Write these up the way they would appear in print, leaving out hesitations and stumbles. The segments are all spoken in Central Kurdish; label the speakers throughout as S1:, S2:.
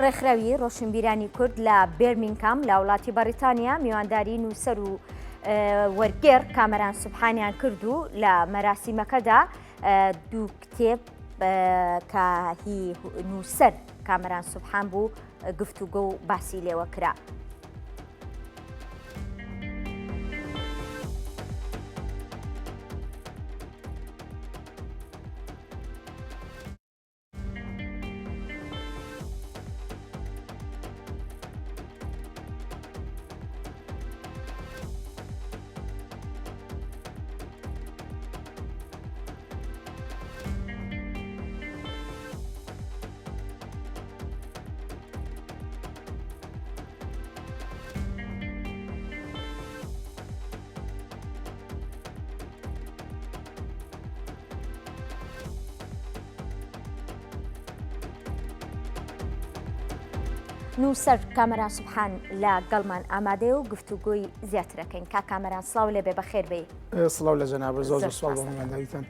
S1: ڕێکخراوی ڕۆشنبیرانی کورد لە بێرمینگهام لە وڵاتی بەڕیتانیا میوانداری نووسەر و وەرگێڕ کامەران سوبحانیان کرد و لە مەراسیمەکەدا دوو کتێب کە هی نووسەر کامەران سوبحان بوو گفتوگۆ و باسی لێوە کرا. نووسەر کامەران سوبحان لە گەڵمان ئامادەیە و گفتوگۆی زیاترەکەین کا کامەران سڵاو لێبێ بەخێر بێی.
S2: سڵاو لە جەنابت زۆر زۆر سڵاو بۆ میوانداریتان.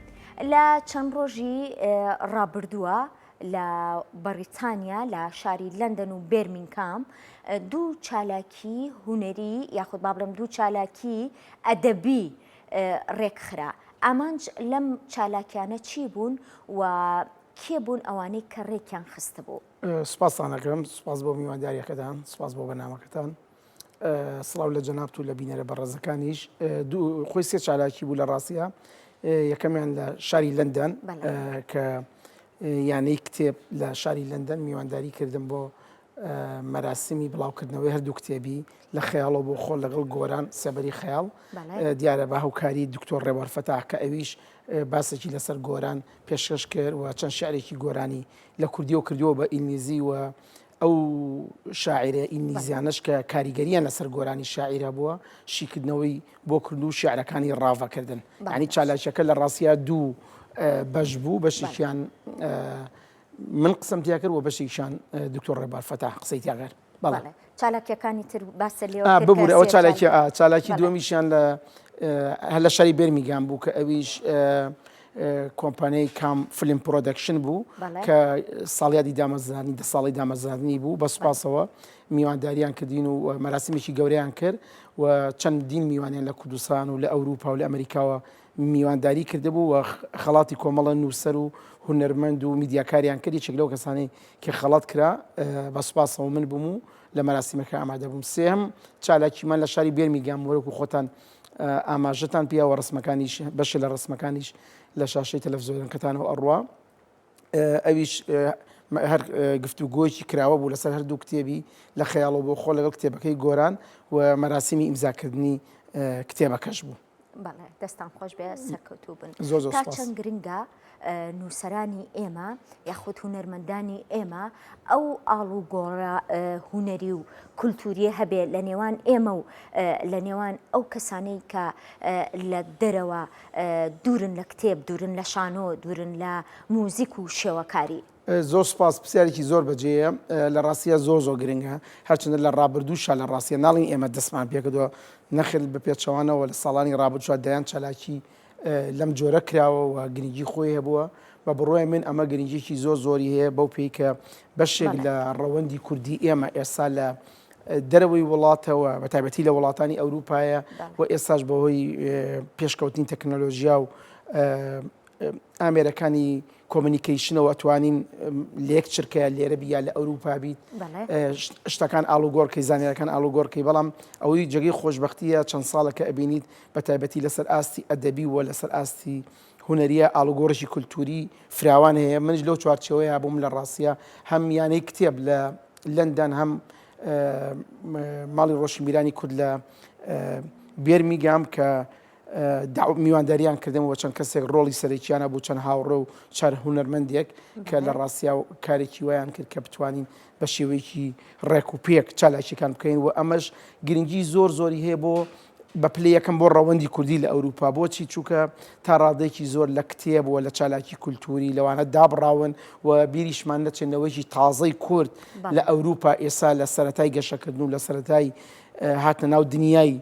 S1: لە چەند ڕۆژی ڕابردووە لە بەڕیتانیا لە شاری لەندەن و بێرمینگهام دوو چالاکی هونەری یاخود با بڵێم دوو چالاکی ئەدەبی ڕێکخرا. ئامانج لەم چالاکیانە چی بوون و کێ بوون ئەوانەی کە ڕێکیان خستبوو؟
S2: سوپاستان ئەکەم، سوپاس بۆ میوانداریەکەتان، سوپاس بۆ بەرنامەکەتان. سڵاو لە جەنابت و لە بینەرە بەڕێزەکانیش. دوو خۆی سێ چالاکی بوو لە ڕاستیا. یەکەمیان لە شاری لەندەن کە یانەی کتێب لە شاری لەندەن میوانداری کردم بۆ مەراسیمی بڵاوکردنەوەی هەردوو کتێبی لە خەیاڵەوە بۆ خۆر لەگەڵ گۆران سێبەری خەیاڵ دیارە بە هاوکاری دکتۆر ڕێوار فەتاح کە ئەویش باسێکی لەسەر گۆران پێشکەش کرد و چەند شعرێکی گۆرانی لە کوردیەوە کردووە بە ئینگلیزی و ئەو شاعرە ئینگلیزیانەش کە کاریگەریان لەسەر گۆرانی شاعیرە بووە شیکردنەوەی بۆ کرد و شعرەکانی ڕاڤەکردن ینی چالاکیەکە لە ڕاستیا دوو بەش بوو بەشێکیان من قسەم تیا کرد و بەشێکیان دکتۆر ڕێبار فەتاح قسەی تیا کرد.
S1: بەڵێ چالاکیەکانی تر باسە لێ
S2: ببوورە ئەوە چالاکی چالاکی دووەمیشیان لە هەر لە شاری بێرمیگان بوو کە ئەویش کۆمپانیای کام film production بوو کە ساڵیادی دامەزرانی دە ساڵی دامەزراندنی بوو بە سوپاسەوە میوانداریان کردین و مەراسیمێکی گەورەیان کرد و چەندین میوانیان لە کوردستان و لە ئەوروپا و لە ئەمریکاوە میوانداری کردبوو و خەڵاتی کۆمەڵە نووسەر و هونەرمەند و میدیاکاریان کرد، یەکێک لەو کەسانەی کە خەڵات کرا بە سوپاسەوە من بووم و لە مەراسیمەکە ئامادە بووم. سێهەم چالاکیمان لە شاری بێرمیگام وەکو خۆتان ئاماژەتان پێیە و ڕەسمەکانیش بەشێ لە ڕەسمەکانیش لە شاشەی تەلەفزیۆنەکەتانەوە ئەڕوا. ئەویش هەر گفتوگۆیەکی کراوە بوو لەسەر هەردوو کتێبی لە خەیاڵەوە بۆ خۆ لەگەڵ کتێبەکەی گۆران و مەراسیمی ئیمزاکردنی کتێبەکەش بوو.
S1: بەڵێ دەستان خۆش بێ سەرکەوتوو بن.
S2: زۆر زۆر
S1: تا
S2: سپاس.
S1: چەند گرنگە نووسەرانی ئێمە یاخود هونەرمەندانی ئێمە ئەو ئاڵوگۆڕە هونەری و کولتوریە هەبێ لە نێوان ئێمە و لە نێوان ئەو کەسانەی کە لە دەرەوە دوورن لە کتێب دوورن لە شانۆ دوورن لە موزیک و شێوەکاری.
S2: زۆر سوپاس پرسیارێکی زۆر بەجێیە لە ڕاستیە زۆر زۆر گرنگە هەرچەندە لە ڕابردووشا لە ڕاستیە ناڵین ئێمە دەستمان پێکردووە نەخێر بە پێچەوانەوە لە ساڵانی ڕابردووشا دەیان چالاکی لەم جۆرە کراوە و گرنگی خۆی هەبووە بە بڕوای من ئەمە گرنگیکی زۆر زۆری هەیە بەو پێی کە بەشێک لە ڕەوەندی کوردی ئێمە ئێستا لە دەرەوەی وڵاتەوە بە تایبەتی لە وڵاتانی ئەوروپایە و ئێستاش بەهۆی پێشکەوتنی تەکنەلۆژیا و ئامێرەکانی communication ەوە ئەتوانین لە یەک چرکەیە لێرە بی یا لە ئەوروپا بیت شتەکان ئاڵوگۆڕکەی زانیارەکان ئاڵوگۆڕکەی بەڵام ئەوەی جێگەی خۆشببختیە چەند ساڵەکە ئەبینیت بە تایبەتی لەسەر ئاستی ئەدەبی و لەسەر ئاستی هونەریە ئاڵوگۆڕێکی کولتوری فراوان هەیە منیش لەو چوارچێوەیە بووم لە ڕاستە هەم یانەی کتێب لە لەندەن هەم ماڵی ڕۆشنبیرانی کورد لە بێرمیگام کە میوانداریان کردم و چەند کەسێک ڕۆڵی سەرەکییان هەبوو، چەند هاوڕێ و چەند هونەرمەندێک کە لە ڕاستیا کارێکی وایان کرد کە بتوانین بە شێوەیەکی ڕێک و پێک چالاکیەکان بکەین و ئەمەش گرنگی زۆر زۆری هەیە بۆ بە پلەی یەکەم بۆ ڕەوەندی کوردی لە ئەوروپا بۆچی چووکە تا ڕادەیەکی زۆر لە کتێب و لە چالاکی کولتوری لەوانە دابڕاون و بیریشمان نەچێت نەوەیەکی تازەی کورد لە ئەوروپا ئێستا لە سەرەتای گەشەکردن و لە سەرەتای هاتنە ناو دنیای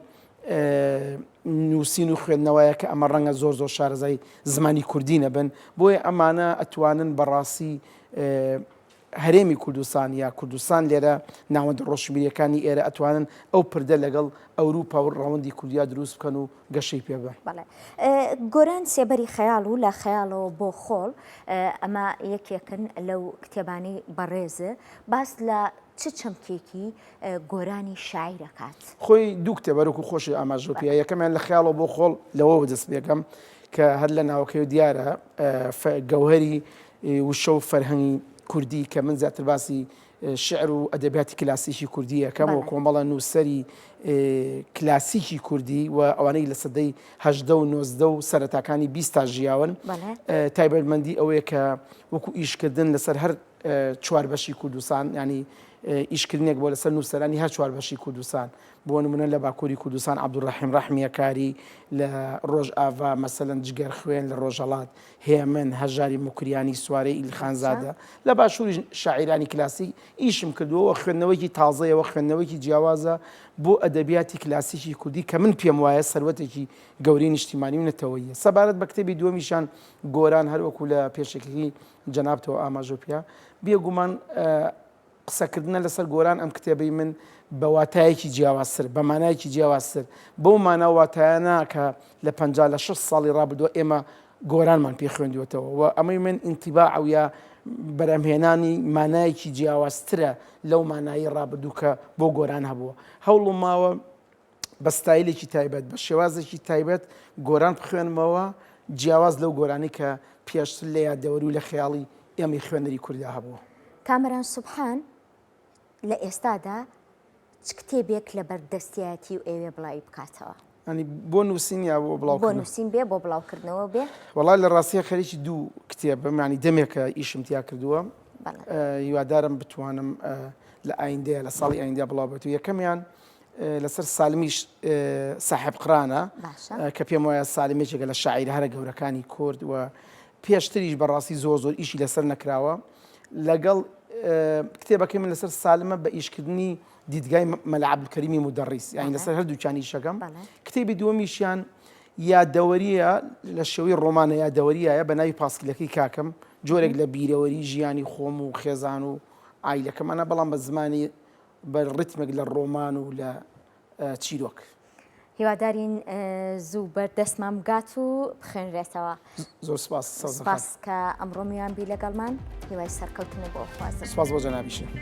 S2: نووسین و خوێندنەوەیە کە ئەمە ڕەنگە زۆر زۆر شارەزای زمانی کوردی نەبن بۆیە ئەمانە ئەتوانن بەڕاستی. هەرێمی کوردستان یا کوردستان لێرە ناوەندە ڕۆشنبیریەکانی ئێرە ئەتوانن ئەو پردە لەگەڵ ئەوروپا و ڕەوەندی کوردیا دروست بکەن و گەشەی پێ بەن.
S1: بەڵێ. گۆران سێبەری خەیاڵ و لە خەیاڵەوە بۆ خۆڵ ئەمە یەکێکن لەو کتێبانەی بەڕێز باس لە چ چەمکێکی گۆرانی شاعیر ئەکات؟
S2: خۆی دوو کتێب هەروەکو خۆشی ئاماژەو پێ یەکەمیان لە خەیاڵەوە بۆ خۆڵ لەوەوە دەست پێکەم کە هەر لە ناوەکەی دیارە گەوهەری وشە و فەرهەنگی کوردی کە من زیاتر باسی شعر و ئەدەبیاتی کلاسیکی کوردی یەکەم و کۆمەڵە نووسەری کلاسیکی کوردی و ئەوانەی لە سەدەی هەژدە و نۆزدە و سەرەتاکانی بیستا ژیاون تایبەتمەندی ئەوەیە کە وەکو ئیشکردن لەسەر هەر چوار بەشی کوردستان ینی ئیشکردنێک بۆ لەسەر نووسەرانی هەر چوار بەشی کوردستان بۆ نمونە لە باکووری کوردستان عەبدولڕەحیم ڕەحمیەکاری لە ڕۆژئاڤا مەسەلەن جگەر خوێن لە ڕۆژهەڵات هێمن هەژاری موکریانی سوارەی ئیلخانزادە لە باشووریش شاعیرانی کلاسیک ئیشم کردووە و خوێندنەوەیەکی تازەیە و خوێندنەوەیەکی جیاوازە بۆ ئەدەبیاتی کلاسیکی کوردی کە من پێم وایە سەروەتێکی گەورەی نیشتیمانی و نەتەوەییە. سەبارەت بە کتێبی دووەمیشیان گۆران هەر وەکوو لە پێشەکیی جەنابتەوە ئاماژەو پێ بێگومان قسەکردنە لەسەر گۆران ئەم کتێبەی من بە واتایەکی جیاوازتر بە مانایەکی جیاوازتر بەو مانا و واتایە نا کە لە 50 لە 60 ساڵی ڕابردووە ئێمە گۆرانمان پێ خوێندووەتەوە و ئەمەی من ئینتیباع و یا بەرهەمهێنانی مانایەکی جیاوازترە لەو مانایی ڕابردوو کە بۆ گۆران هەبووە هەوڵم ماوە بە ستایلێکی تایبەت بە شێوازێکی تایبەت گۆران بخوێنمەوە جیاواز لەو گۆرانی کە پێشتر لە یادەوەری و لە خەیاڵی ئێمەی خوێنەری کوردا هەبووە.
S1: کامەران سوبحان، لە ئێستادا چ کتێبێک لەبەر دەستیایەتی و ئەیەوێ بڵاوی بکاتەوە؟
S2: یانی بۆ نووسین یا بۆ بڵاوکردنەوە؟
S1: بۆ نووسین بێ بۆ بڵاوکردنەوە بێ.
S2: وەڵا لە ڕاستییا خەریکی دوو کتێبم یانی دەمێکە ئیشم تیا کردووە هیوادارم بتوانم لە ئایندەیە لە ساڵی ئایندە بڵاو بێتەوە یەکەمیان لەسەر سالمیش ساحێب قرانە کە پێم وایە سالم یەکێکە لە شاعیرە هەرە گەورەکانی کورد و پێشتریش بەڕاستی زۆر زۆر ئیشی لەسەر نەکراوە لەگەڵ کتێبەکەی من لەسەر سالمە بە ئیشکردنی دیدگای مەلا عەبدولکەریمی مودەڕیس یانی لەسەر هەردووکیان ئیشەکەم کتێبی دووەمیشیان یادەوەریە لە شێوەی ڕۆمانە یادەوەریایە بە ناوی پاسکیلەکەی کاکەم جۆرێک لە بیرەوەری ژیانی خۆم و خێزان و عایلەکەمانە بەڵام بە زمانی بە ڕیتمێک لە ڕۆمان و لە چیرۆک.
S1: هیوادارین زوو بەر دەستمان بگات و بخوێنرێتەوە.
S2: زۆر سپاس سەوزە خان.
S1: سپاس کە ئەمڕۆ میوان بی لەگەڵمان، هیوای سەرکەوتنت بۆ ئەخوازم.
S2: سپاس بۆ جەنابیشت.